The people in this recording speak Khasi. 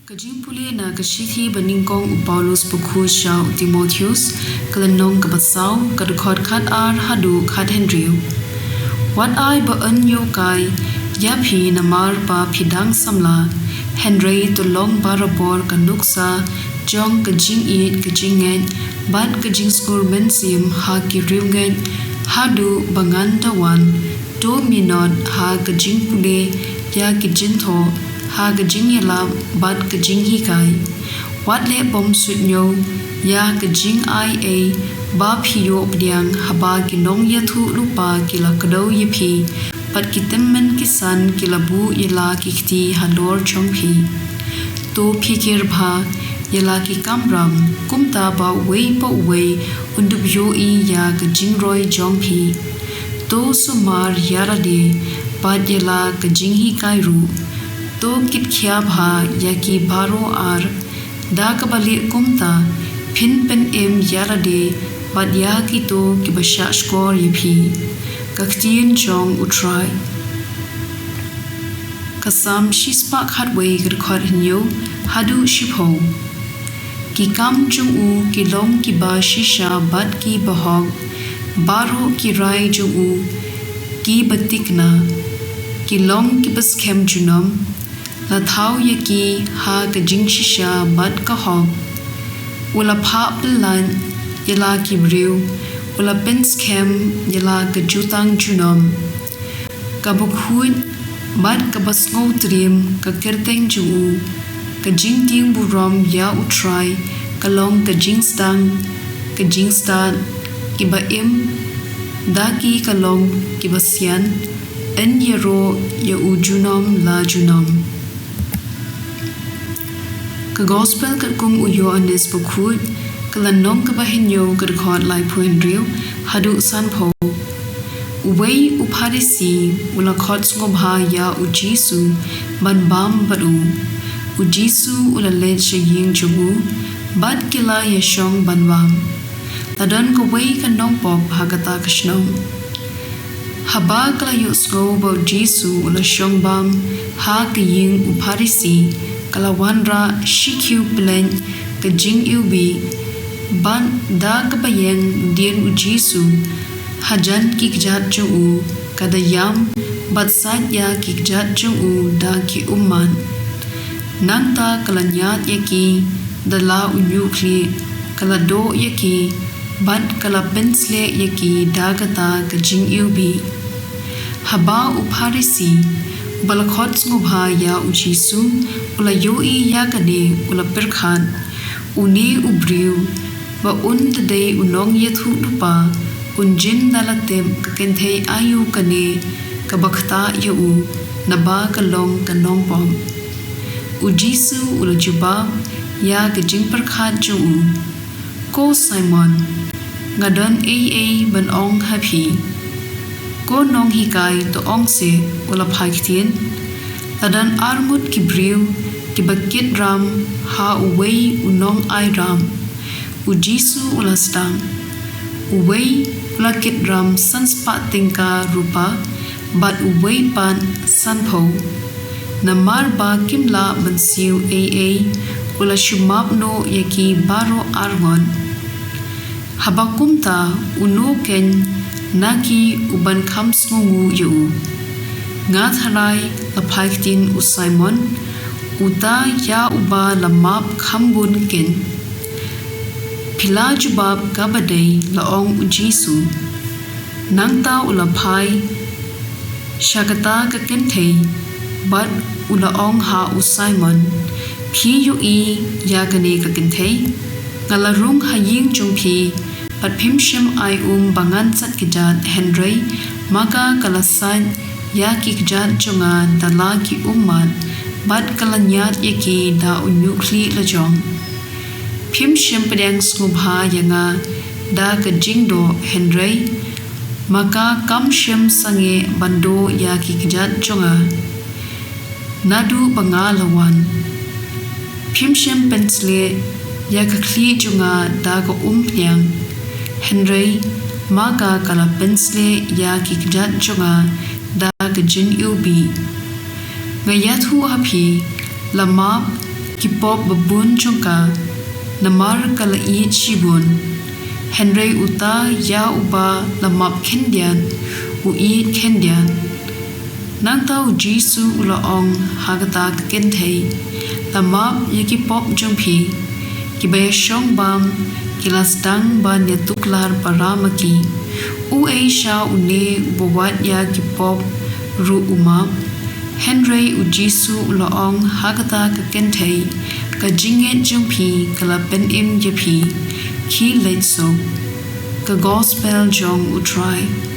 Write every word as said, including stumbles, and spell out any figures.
Ka jingpule na ka shithi ba nyngkong u Paulus bakhuid sha u Timotheus, ka lynnong kaba saw, ka dkhot khat ar haduh khat hynriew. Wat ai ba yn ïoh kai ïa phi namar ba phi dang samla, hynrei to long barabor ka nuksa jong ka jingïeit, ka jingngeit bad ka jingsngur mynsiem ha ki riewngeit, haduh ba ngan da wan. To minot ha ka jingpule ïa ki jingthoh, ha ka jingïalap bad ka jinghikai. Wat leh bym suidñiew ïa ka jingai ei ba phi ïoh pdiang, haba ki nongïathuhlypa ki la kdew ïa phi bad ki tymmen ki san ki la buh ïa la ki kti halor jong phi. To pyrkhat bha ïa la ki kamram, kumta ba uwei pa uwei un dup ïohi ïa ka jingroi jong phi. To sumar ïa lade bad ïa la ka jinghikai ruh. To kitkhia bha ïa ki baroh ar. Da kaba leh kumta, phin pynim ïa lade bad ïa kito kiba shahshkor ïa phi. Ka ktien jong U Trai. Ka Salm shispah khatwei, ka dkhot hynñiew haduh shiphew. Ki kam jong u ki long kiba shisha bad kiba hok, baroh ki rai jong u kiba thikna. Ki long kiba skhem junom, la thaw ïa ki ha ka jingshisha bad ka hok. U la phah pyllait ïa la ki briew, u la pynskhem ïa la ka jutang junom. Kaba khuid bad kaba sngewtriem ka kyrteng jong u. Ka jingtieng burom ïa U Trai ka long ka jingsdang, ka jingstad, kiba im da ki ka long kiba sian, yn ïaroh ïa u junom la junom. Ka Gospel katkum u Ïoannis bakhuid, ka lynnong kaba hynñiew, ka dkhot laiphew hynriew haduh sanphew. Uwei u Pharisi u la khot sngewbha ïa U Jisu ban bam bad u. U Jisu u la leit sha ïing jong u bad ki la ïashong ban bam. La don kawei ka nongpop ha kata ka shnong. Haba ka la ïohsngew ba U Jisu u la shong bam ha ka ïing u Pharisi, ka la wanrah shi khiew pyllein ka jingiwbih, bad da kaba ïeng dien U Jisu hajan ki kjat jong u, ka da ïam bad sait ïa ki kjat jong u da ki ummat. Nangta ka la ñiad ïa ki da la u ñiuhkhlieh, ka la doh ïa ki bad ka la pynsleh ïa ki da kata ka jingiwbih. Haba u Pharisi uba la khot sngewbha ïa U Jisu u la ïohi ïa kane, u la pyrkhat, une u briew ba un da dei u nongïathuhlypa, un jin da la tip ka kynthei aïu kane kaba ktah ïa u, naba ka long ka nongpop. U Jisu u la jubab ïa ka jingpyrkhat jong u, Ko Simon, nga don ei ei ban ong ha phi. Ko nonghikai, to ong seh, u la phai ktien. La don arngut ki briew kiba kit ram ha uwei u nongai ram. U Jisu u la sdang. Uwei u la kit ram san spah tyngka rupa, bad uwei pat sanphew. Namar ba kim lah ban siew ei ei, u la shu map noh ïa ki baroh arngut. Haba kumta, uno keiñ na ki u ban kham sngewnguh ïa u? Nga tharai, la phai ktien u Simon, uta ïa uba la map kham bun keiñ. Phi la jubab kaba dei, la ong U Jisu. Nangta u la phai sha kata ka kynthei bad u la ong ha u Simon, Phi ïohi ïa kane ka kynthei? Nga la rung ha ïing jong phi bad phim shym ai um ba ngan sait kjat, hynrei ma ka ka la sait ïa ki kjat jong nga da la ki ummat, bad ka la ñiad ïa ki da u ñiuhkhlieh la jong. Phim shym pdiang sngewbha ïa nga da ka jingdoh, hynrei ma ka kam shym sangeh ban doh ïa ki kjat jong nga naduh ba nga la wan. Phim shym pynsleh ïa ka khlieh jong nga da ka umphniang, hynrei ma ka ka la pynsleh ïa ki kjat jong nga da ka jingiwbih. Nga ïathuh ha phi, la map ki pop babun jong ka, namar ka la ïeit shibun. Hynrei uta ïa uba la map khyndiat, u ïeit khyndiat. Nangta u Jisu u la ong ha kata ka kynthei, la map ïa ki pop jong phi. Kiba ïashong bam ki la sdang ban ïatuklar para ma ki, uei sha une uba wad ïa ki pop ruh u map. Hynrei u Jisu u la ong ha kata ka kynthei, ka jingngeit jong phi ka la pynim ïa phi. Khie leit suk. Ka Gospel jong U Trai.